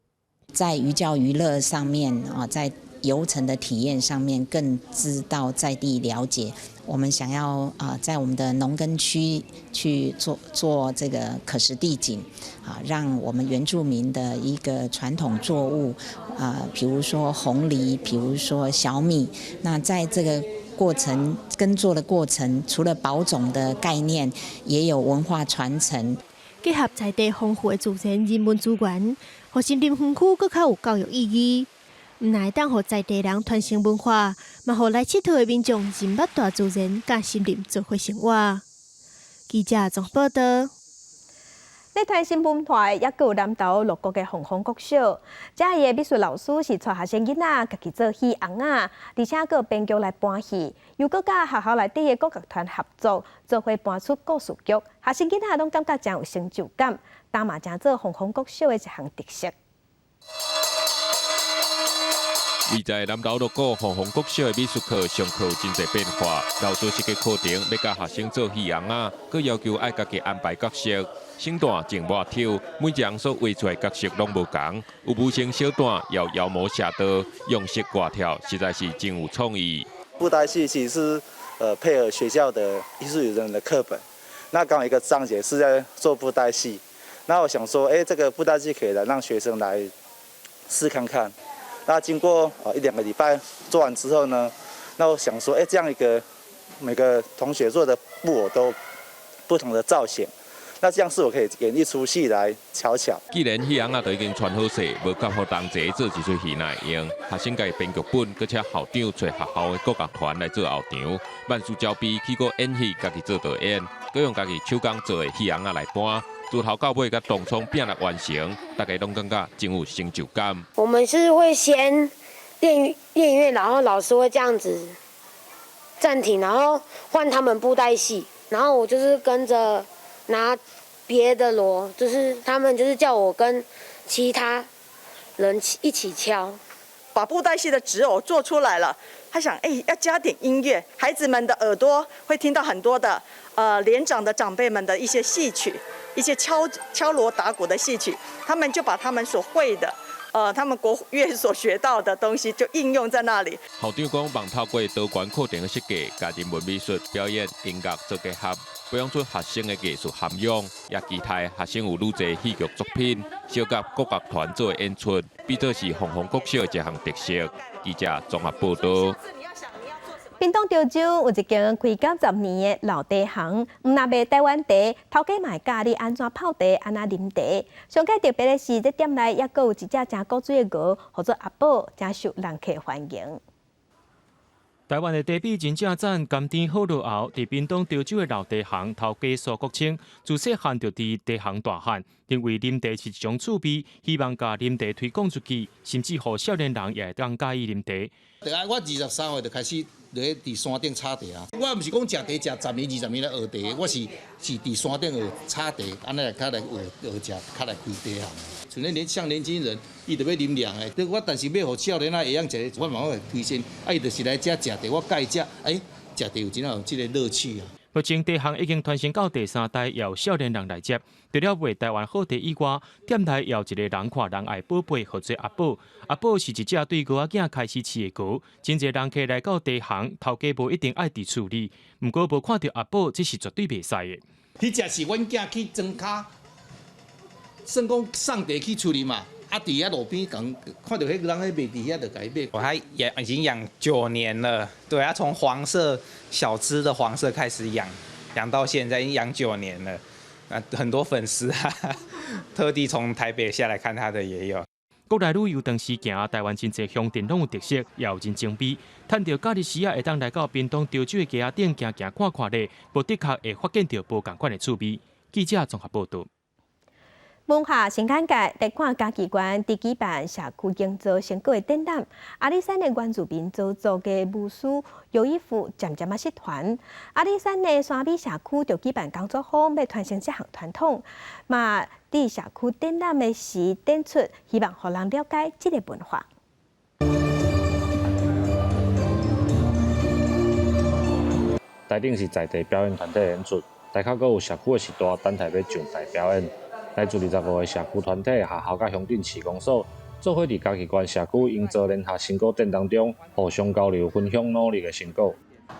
在寓教於樂上面啊，在遊程的體驗上面，更知道在地了解。我們想要啊，在我們的農耕區去做做這個可視地景，啊，讓我們原住民的一個傳統作物啊，比如說紅藜，比如說小米，那在這個過程耕作的過程，除了保種的概念，也有文化傳承。結合在地豐富的自然人文資源，予森林園區閣較有教育意義。毋但會當予在地人傳承文化，嘛予來𨑨迌的民眾認捌大自然佮森林做伙生活。記者綜報道。咧傳承文化，猶閣有南投鹿谷的鳳凰國小，遮伊的美術老師是帶學生囡仔家己做戲尪仔，而且閣編劇來搬戲，又閣佮學校內底的國樂團合作，做伙搬出故事劇，學生囡仔攏感覺誠有成就感，這嘛成做鳳凰國小的一項特色。位在南投鹿谷鳳凰國小的美術課上課有真濟變化，老師設計課程欲教學生做戲尪仔，閣要求愛家己安排角色，身段前抹抽，每一人所畫出來角色攏無仝，有無聲小段，有妖魔邪道，用色掛跳，實在是真有創意。布袋戲其實是配合學校的藝術語文的課本，那剛好一個章節是在做布袋戲，那我想說，這個布袋戲可以來讓學生來試看看。那經過一兩個禮拜做完之後呢，那我想說，這樣一個每個同學做的布偶都不同的造型，那這樣是我可以演一齣戲來瞧瞧。既然戲尪仔都已經穿好勢，無夠予同齊做一齣戲哪會用？學生家己編劇本，閣請校長揣學校的國樂團來做後場，萬事交備去閣演戲，家己做導演，閣用家己手工做的戲尪仔來搬。自頭到尾，佮當創拼力完成，大家攏感覺真有成就感。我們是會先練練音樂，然後老師會這樣子暫停，然後換他們布袋戲，然後我就是跟着拿別的鑼，就是他們就是叫我跟其他人一起敲，把布袋戲的紙偶做出來了。他想，要加點音樂，孩子們的耳朵會聽到很多的，年長的長輩們的一些戲曲。一些敲敲鑼打鼓的戲曲，他們就把他們所會的他們國樂所學到的東西就應用在那裡。校長講，望透過多元課程的設計，共人文美術、表演、音樂做結合，培養出學生的藝術涵養，也期待學生有愈濟戲劇作品，相佮國樂團做演出，比做是鳳凰國小的一項特色。記者綜合報道。屏東潮州有一間開90年的老茶行，毋但賣台灣茶，頭家嘛會教你按怎泡茶、按怎啉茶。上蓋特別的是，這店內猶閣有一隻誠古錐的鵝，號做阿寶，誠受人客歡迎。台灣的茶筆真正讚，甘甜好落喉。佇屏東潮州的老茶行，頭家蘇國清自細漢就佇茶行大漢，認為啉茶是一種趣味，希望共啉茶推廣出去，甚至予少年人也會當佮意啉茶。對啊，我23歲就開始咧佇山頂採茶啊。我毋是講食茶食10年、20年來學茶，我是佇山頂學採茶，按呢來較來學學食，較來開茶行。像恁年像年輕人，伊就欲啉涼的，我但是欲予少年仔會曉食，我嘛會推薦，啊，伊就是來遮食茶，我教伊食，欸，食茶有真有這個樂趣啊。目前茶行已經傳承到第三代，也有少年人來接。除了賣台灣好茶以外，店內也有一個人看人愛寶貝，號做阿寶。阿寶是一隻對鵝仔囝開始飼的鵝。真濟人客來到茶行，頭家無一定愛佇厝裡，毋過無看著阿寶，這是絕對袂使的。彼隻是阮囝去莊跤，算講送茶去厝裡嘛。啊！佇遐路邊共看著彼個人咧賣佇遐，就共伊買。我還養已經養9年了，對，他從黃色小隻的黃色開始養，養到現在已經養九年了。啊，很多粉絲啊，特地從台北下來看他的也有。國內旅遊當時行，台灣真濟鄉鎮攏有特色，也有人情味。趁著假日時仔，會當來到屏東潮州的街仔頂行行看看咧，無的確會發現著無仝款的趣味。記者綜合報導。文化新簡介，來看嘉義縣佇舉辦社區營造成果的展覽。阿里山的原住民鄒族的巫師尤伊夫漸漸仔失傳。阿里山的山美社區就舉辦工作坊，欲傳承這項傳統。嘛，佇社區展覽的時展出，希望予人了解這个文化。台頂是在地表演團體演出，台跤閣有社區的序大等待欲上台表演。來自25個社區團體、學校佮鄉鎮市公所，做伙佇嘉義縣社區營造聯合成果展當中，互相交流、分享努力的成果。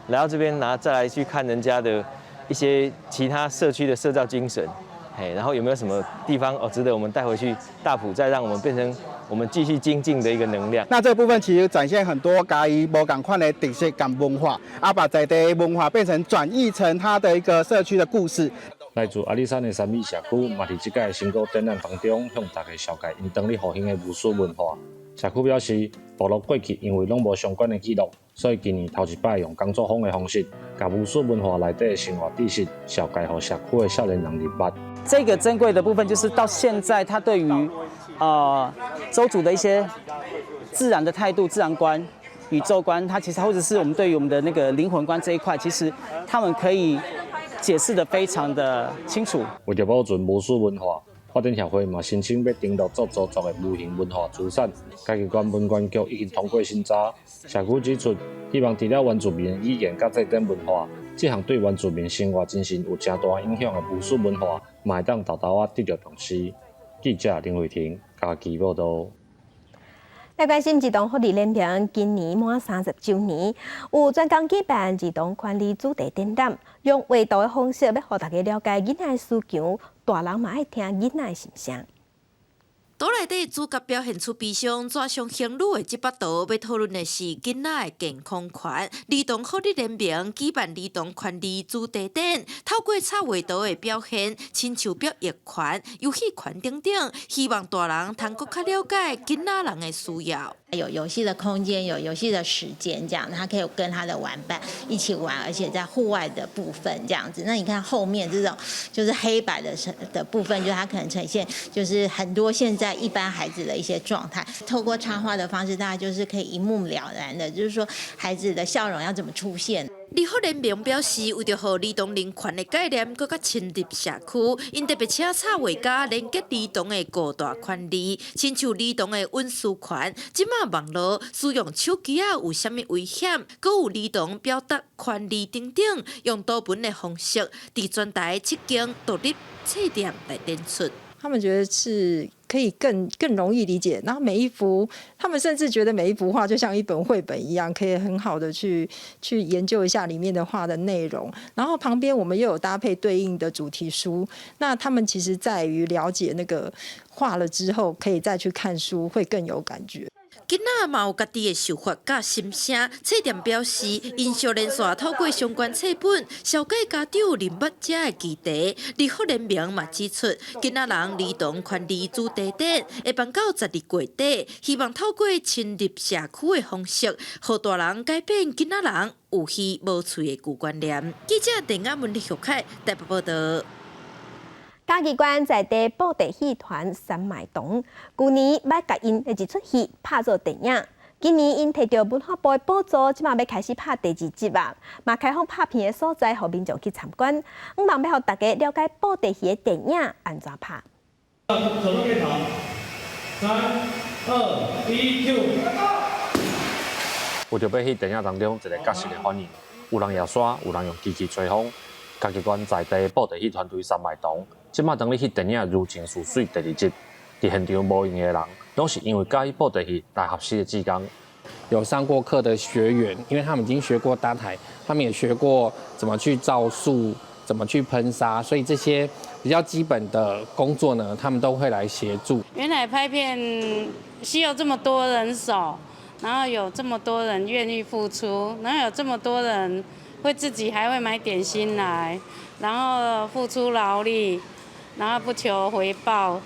來到這邊，然後再來去看人家的一些其他社區的社造精神，嘿，然後有沒有什麼地方哦值得我們帶回去大埔，再讓我們變成我們繼續精進的一個能量。那這部分其實展現很多嘉義無仝款的特色佮文化，啊，把在地文化變成轉譯成它的一個社區的故事。來自阿里山的山美社區，嘛佇這屆成果展覽當中，向大家紹介𪜶當日復興的巫師文化。社區表示，部落過去因為攏無相關的記錄，所以今年頭一擺用工作坊的方式，共巫師文化內底的生活知識紹介予社區的少年人認捌。這個珍貴的部分，就是到現在，他對於鄒族的一些自然的態度、自然觀、宇宙觀，他其實或者是我們對於我們的那個靈魂觀這一塊，其實他們可以解釋得非常的清楚。為著保存巫師文化，發展協會嘛申請欲登錄做鄒族的無形文化資產。嘉義縣文管局已經通過審查。社區指出，希望除了原住民的語言佮祭典文化，這項對原住民生活精神有誠大影響的巫師文化，嘛會當沓沓仔得著重視。記者林慧婷嘉義報導。來關心兒童福利聯盟今年滿30週年，有專工舉辦兒童權利主題展覽，用畫圖的方式，欲予大家了解囡仔的需求，大人嘛愛聽囡仔的心聲。圖內底主角表現出悲傷、紙上行女的這幅圖，欲討論的是囡仔的健康權。兒童福利聯盟舉辦兒童權利主題展，透過插畫圖的表現，親像表達權、遊戲權等等，希望大人通閣較了解囡仔人的需要。有遊戲的空間，有遊戲的時間，這樣他可以跟他的玩伴一起玩，而且在戶外的部分這樣子。那你看後面這種就是黑白的部分，就他可能呈現就是很多現在一般孩子的一些狀態。透過插畫的方式，大家就是可以一目了然的，就是說孩子的笑容要怎麼出現。兒福聯盟表示，為著予兒童人權的概念閣較深入社區，𪜶特別請插畫家連結兒童的五大權利，親像兒童的隱私權，這馬網路使用手機仔有啥物危險，閣有兒童表達權利等等，用圖文的方式，佇全台七間獨立冊店來展出。他們覺得是可以更容易理解。然後每一幅，他們甚至覺得每一幅畫就像一本繪本一樣，可以很好的去研究一下裡面的畫的內容。然後旁邊我們又有搭配對應的主題書，那他們其實在於了解那個畫了之後，可以再去看書，會更有感覺。囡仔嘛有家己的想法佮心聲，冊店表示，𪜶小連續透過相關冊本，紹介家長認捌這个議題。立法聯盟嘛指出，囡仔人兒童權利主題展會辦到12月底，希望透過深入社區的方式，予大人改變囡仔人有耳無喙的舊觀念。記者鄧亞文、李玉凱台北報道。嘉義縣在地布袋戲團山麥堂，舊年欲共𪜶的一齣戲拍做電影，今年𪜶提著文化部的補助，這馬欲開始拍第二集啊！嘛開放拍片的所在，予民眾去參觀，向望欲予大家了解布袋戲的電影按怎拍。手動鏡頭，三、二、一，Q。為著欲彼電影當中一个角色的反應，有人搖沙，有人用機器吹風。嘉義縣在地布袋戲團隊山麥堂，這馬當咧彼電影《柔情似水》第二集，佇現場無閒的人，攏是因為佮意布袋戲來學習的志工。有上過課的學員，因為他們已經學過搭台，他們也學過怎麼去造樹，怎麼去噴砂，所以這些比較基本的工作呢，他們都會來協助。原來拍片需要這麼多人手，然後有這麼多人願意付出，然後有這麼多人會自己還會買點心來，然後付出勞力，然後不求回報。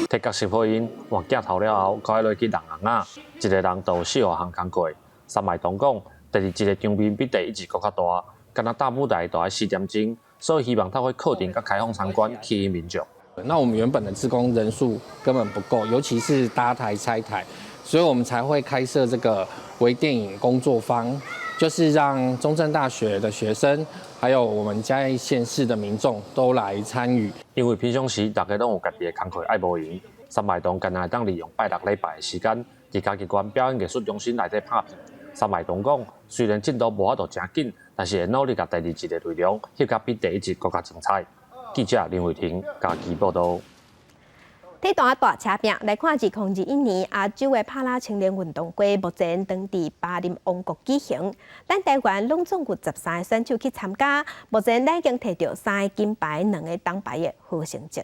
提角色配音換鏡頭了後，閣愛落去弄尪仔，一个人就有四五項工課。三麥堂講，第二集的場面比第一集閣較大，敢若搭舞台都愛4點鐘，所以希望透過課程佮開放參觀，吸引民眾。那我們原本的志工人數根本不夠，尤其是搭台拆台，所以我們才會開設這個微電影工作坊，就是讓中正大學的學生，還有我們嘉義縣市的民眾都來參與。因為平常時大家攏有家己的工課愛無閒，三麥堂干焦會當利用拜六禮拜的時間，佇嘉義縣表演藝術中心內底拍片。三麥堂講，雖然進度無法度誠緊，但是會努力共第二集的內容翕甲比第一集閣較精彩。記者林慧婷嘉義報道。體壇大車拼來看，2021年亞洲的帕拉青年運動會目前當佇巴林王國舉行。咱台灣攏總有13个選手去參加，目前咱已經提著三个金牌、兩个銅牌的好成績。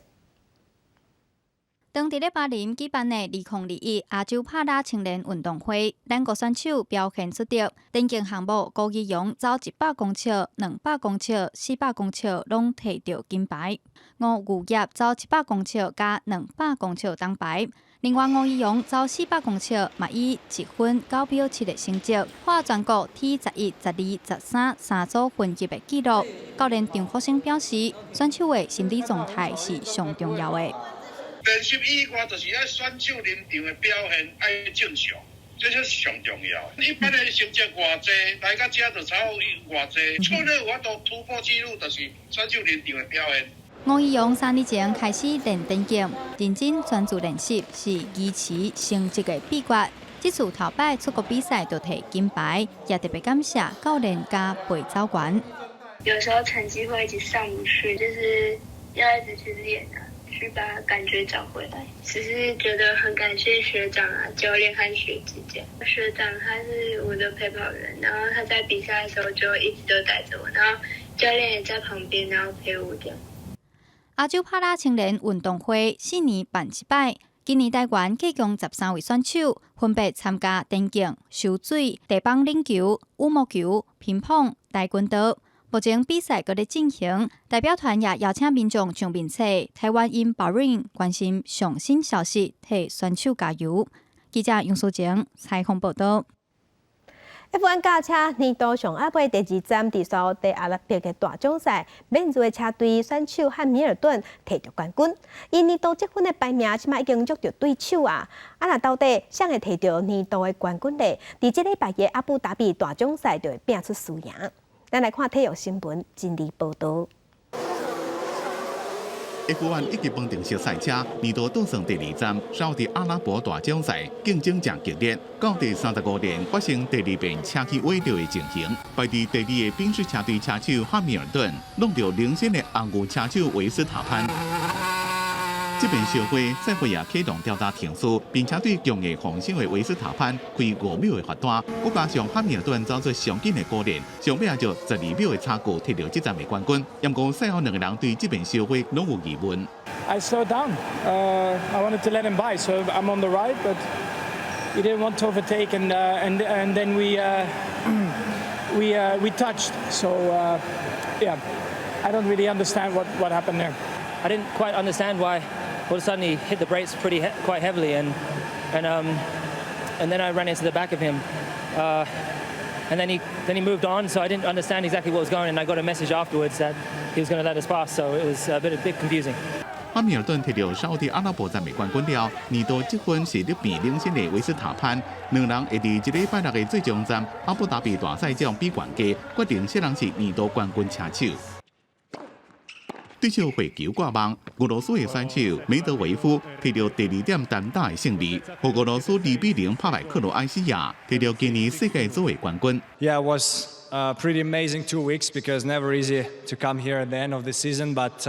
當佇咧巴林舉辦的2021亞洲帕拉青年運動會，咱國選手表現出色。田徑項目，郭怡陽走100公尺、200公尺、400公尺，攏提著金牌。吳玉業走700公尺佮200公尺銅牌。另外，吳怡陽走400公尺，嘛以1分9秒7的成績，破全國 T 十一、十二、十三三組分級的紀錄。教練張福生表示，選手的心理狀態是上重要的。練習以外，就是愛選手臨場的表現愛正常，這是上重要。一般的成績偌濟，來到這就差偌濟，出了有法度突破紀錄，就是選手臨場的表現。吳怡陽3年前開始練田徑，認真專注練習是維持成績的秘訣。這次頭擺出國比賽就提金牌，也特別感謝教練佮陪走員。有時候成績會一直上不去，就是要一直去練啊。去把感覺找回來，只是覺得很感謝學長啊、教練和學姐這樣。學長他是我的陪跑員，然後他在比賽的時候就一直都帶着我，然後教練也在旁邊，然後陪我這樣。亞洲帕拉青年運動會4年辦一擺，今年台灣計共13位選手分別參加田徑、游水、地板壘球、羽毛球、乒乓、跆拳道。目前比賽閣咧進行，代表團也邀請民眾上面冊台灣 in Bahrain 關心上新消息，替選手加油。記者楊淑靜採訪報道。 F1 轎車年度上後尾第二站佇沙烏地阿拉伯的大獎賽，免治的車隊選手漢密爾頓提著冠軍。𪜶年度積分的排名，這馬已經捉著對手啊！啊，若到底誰會提著年度的冠軍咧？佇這禮拜的阿布達比大獎賽就會拼出輸贏。咱來看體育新聞，整理報道。F1 一級方程式賽車年度倒算第二站，沙烏地阿拉伯大獎賽競爭誠激烈，到第三十五輪發生第二遍車去尾著的情形。排佇第二的賓士車隊車手漢密爾頓挵著領先的紅牛車手維斯塔潘。這遍相會賽會也啟動調查程序，並且對強硬防守的維斯塔潘開5秒的罰單，閣加上漢密爾頓走出上緊的果練，上尾就12秒的差距摕著這站的冠軍。不過賽後兩個人對這遍相會攏有疑問。 I slowed down. I wanted to let him by, so I'm on the right, but he didn't want to overtake, and then we touched. So yeah, I don't really understand what happened there. I didn't quite understand why all of a sudden he hit the brakes quite heavily, and then I ran into the back of him. And then he moved on, so I didn't understand exactly what was going on. And I got a message afterwards that he was going to let us pass, so it was a bit confusing. 漢密爾頓摕著沙烏地阿拉伯站的冠軍了，年度積分是力拼領先的維斯塔潘，兩人會佇這禮拜六的最終站阿布達比大賽獎比懸低，決定誰人是年度冠軍車手。對手火球掛網，俄羅斯的選手梅德韋夫摕著第二點單打的勝利，予俄羅斯2比0拍敗克羅埃西亞，摕著今年世界組的冠軍。 Yeah, it was pretty amazing 2 weeks because never easy to come here at the end of the season, but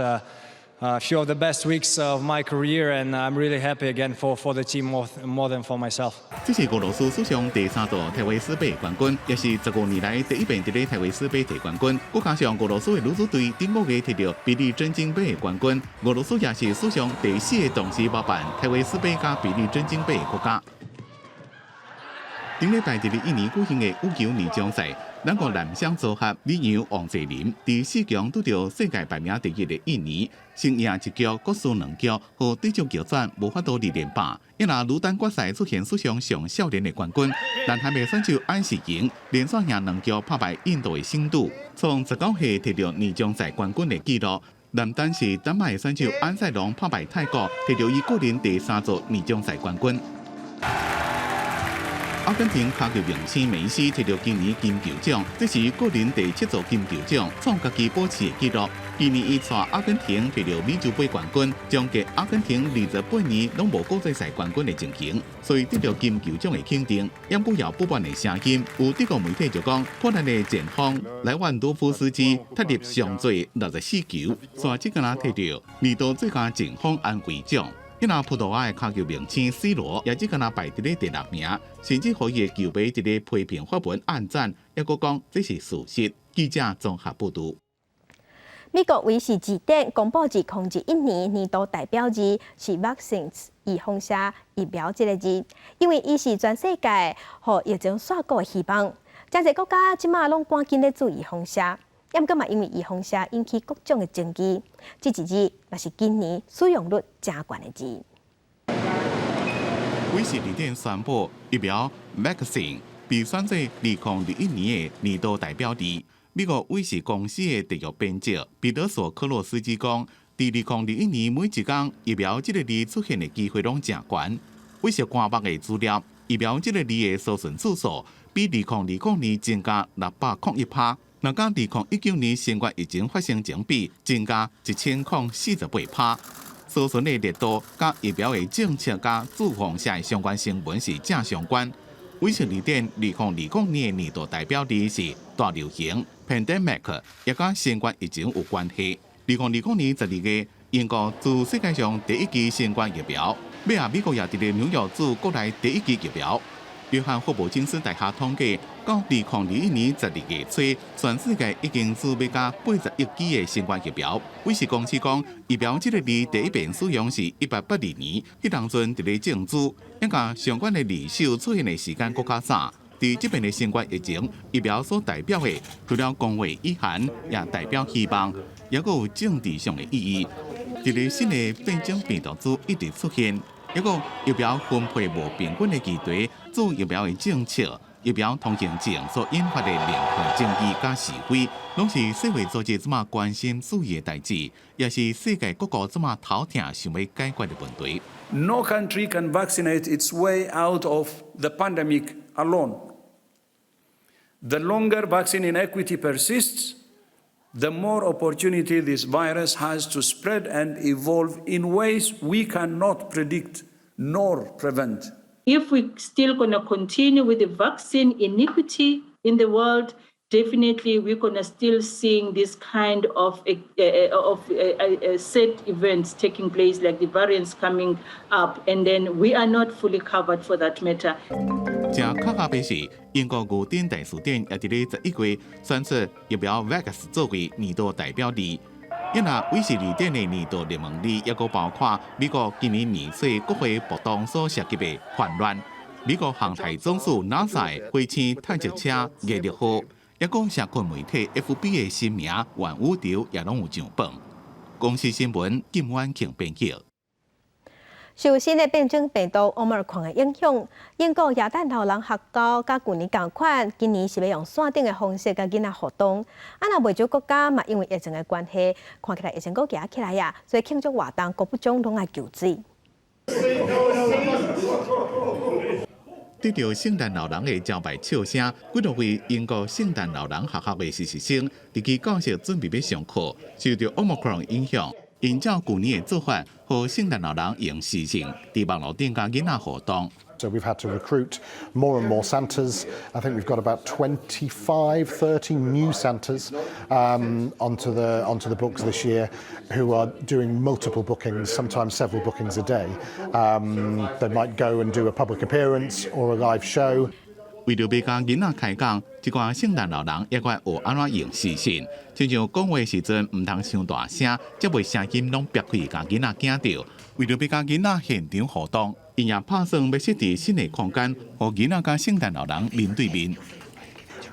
a few of the best weeks of my career, and I'm really happy again for the team more than for myself. 這是俄羅斯史上第三座戴維斯杯冠軍，也是15年來第一遍佇咧戴維斯杯摕冠軍。閣加上俄羅斯的女子隊頂個月摕著比利真金杯的冠軍，俄羅斯也是史上第四個同時包辦戴維斯杯佮比利真金杯的國家。頂禮拜佇咧印尼舉行的羽球年終賽，兩個男雙組合李洋、王齊麟佇四強拄著世界排名第一的印尼，先贏一局，閣輸兩局，予對手逆轉，無法度二連敗。一若女單決賽出現史上上少年的冠軍，南韓的選手安世瑩連續贏兩局拍敗印度的辛杜，創19歲摕著年終賽冠軍的紀錄。男單是丹麥的選手安賽龍拍敗泰國，摕著伊個人第三座年終賽冠軍。阿根廷跤球明星梅西摕著今年金球獎，這是個人第七座金球獎，創家己保持的紀錄。今年伊帶阿根廷摕著美洲杯冠軍，終結阿根廷28年攏無國際賽冠軍的情形，所以得著金球獎的肯定。毋過有不滿的聲音，有德國媒體就講，波蘭的前鋒萊萬多夫斯基踢入上濟64球，煞這個人摕著年度最佳前鋒安慰獎。伊若葡萄牙的跤球明星 C 羅也只敢若排佇咧第六名，甚至予伊的球迷佇咧批評發文按讚，抑閣講這是事實。記者綜合報導。美國偉士字典公布2021年年度代表字是 vaccines 預防射疫苗這个字，因為伊是全世界予疫情煞過的希望。誠濟國家這馬攏趕緊咧注預防射，毋過嘛因為預防射引起各種的爭議，這一字嘛是今年使用率誠懸的字。偉士字典宣布疫苗 vaccine 被選做2021年的年度代表字。美國偉士公司的特約編輯彼得索克洛斯基講，佇2021年每一工疫苗這个字出現的機會攏誠懸。偉士官網的資料，疫苗這个字的搜尋次數比2020年增加601%，若佮2019年新冠疫情發生前比，增加1048%。搜尋的熱度佮疫苗的政策佮預防射的相關新聞是正相關。偉士字典2020年的年度代表字是大流行 pandemic，也佮新冠疫情有關係。2020年12月，英國注世界上第一支新冠疫苗，尾仔美國也佇咧紐約注國內第一支疫苗。約翰霍普金斯大學統計，到2021年12月初，全世界已經注欲甲80億劑的新冠疫苗。偉士公司講，疫苗這个字第一遍使用是1882年，彼當陣佇咧種子，應該相關的字首出現的時間閣較早。佇這遍的新冠疫情，疫苗所代表的，除了公衛意涵，也代表希望，抑閣有政治上的意義。佇咧新的變種病毒株一直出現，一個疫苗分配無平均的議題，注疫苗的政策、疫苗通行證所引發的連環爭議佮是非，攏是世衛組織這馬關心注意的代誌，也是世界各國這馬頭痛想欲解決的問題。 No country can vaccinate its way out of the pandemic alone. The longer vaccine inequity persists, The more opportunity this virus has to spread and evolve in ways we cannot predict nor prevent. If we still going to continue with the vaccine inequity in the world, definitely we're going to still seeing this kind of sad events taking place, like the variants coming up, and then we are not fully covered for that matter. 正巧合的是，英國牛津大辭典也佇咧11月選出疫苗 Vax 作為年度代表字。因若韋氏字典的年度熱門字，抑閣包括美國今年年初國會暴動所涉及的叛亂、美國航太總署 NASA 的火星探測車月曆號，抑閣社群媒體 FB 的新名元宇宙也攏有上榜。公視新聞金婉慶編輯。受新的變種病毒 Omicron 的影響，英國耶誕老人學校佮舊年仝款，今年是欲用線頂的方式佮囡仔互動。啊，若袂少國家嘛，因為疫情的關係，看起來疫情閣行起來啊，所以慶祝活動閣不將攏愛求水。得著聖誕老人的招牌笑聲，幾多位英國聖誕老人學校的實習生，佇去教室準備欲上課，受著 Omicron 影響。𪜶照舊年的做法，予聖誕老人用視訊佇網路頂佮囡仔互動。 So we've had to recruit more and more Santas. I think we've got about 25, 30 new Santas onto the books this year, who are doing multiple bookings, sometimes several bookings a day. They might go and do a public appearance or a live show. 為著欲佮囡仔開講，這寡聖誕老人猶閣愛學按怎用視訊，親像講話時陣毋通傷大聲，才袂聲音攏煏開，共囡仔驚著。為著欲佮囡仔現場互動，𪜶也拍算欲設置新的空間，予囡仔佮聖誕老人面對面。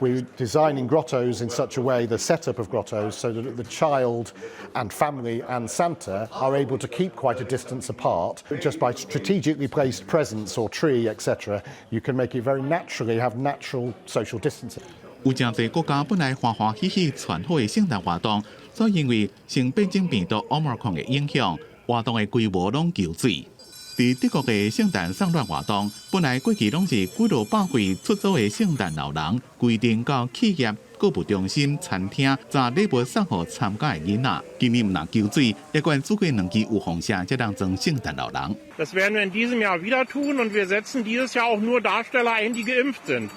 We're designing grottos in such a way, the setup of grottos, so that the child and family and Santa are able to keep quite a distance apart. Just by strategically placed presents or tree, etc., you can make it very naturally have natural social distancing. 有誠濟國家本來歡歡喜喜傳好的聖誕活動，所以因為新變種病毒 Omicron 的影響，活動的規模攏求水。佇德國的聖誕送暖活動，本來過去攏是幾落百位出組的聖誕老人，規定到企業、購物中心、餐廳，紮禮物送予參加的囡仔。今年毋但求水，猶閣煮過兩支預防射，才通裝聖誕老人。 Das werden wir in diesem Jahr wieder tun und wir setzen dieses Jahr auch nur Darsteller ein, die geimpft sind.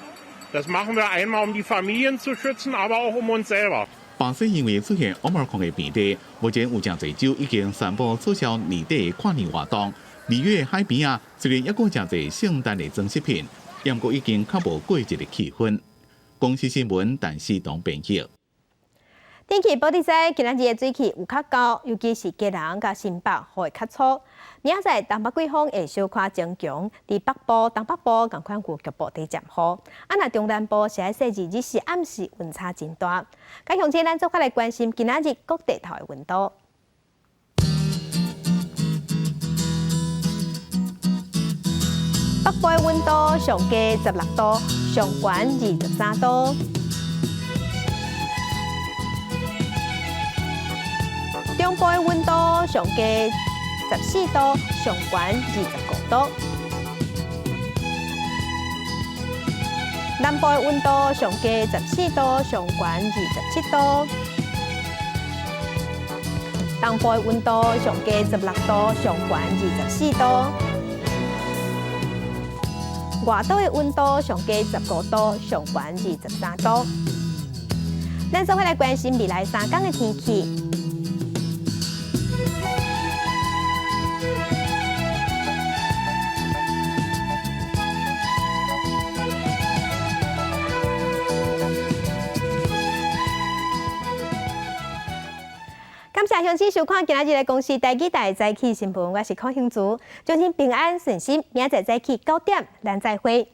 Das machen wir einmal, um die Familien zu schützen, aber auch um uns selber. 巴西因為出現 Omicron 的病例，目前有誠濟州已經宣布取消年底的跨年活動。2月海邊啊，雖然猶閣誠濟聖誕的裝飾品，毋過已經較無過節的氣氛。公視新聞，陳思東編輯。天氣報你知，今仔日的水汽有較高，尤其是基隆佮新北雨會較粗。明仔載東北季風會小可增強，佇北部、東北部仝款有局部佇漸雨。啊，若中南部是愛細緻，日時暗時溫差真大。佮鄉親咱做伙來關心今仔日各地頭的溫度。北部的溫度上低16度，上懸23度。中部的溫度上低14度，上懸25度。南部的溫度上低14度，上懸27度。東部的溫度上低16度，上懸24度。外島的溫度上低15度，上懸23度。咱做伙來關心未來3天的天氣。感謝鄉親收看今仔日的公視台語台早起新聞，我是柯興竹，祝您平安順心，明仔載早起9點，咱再會。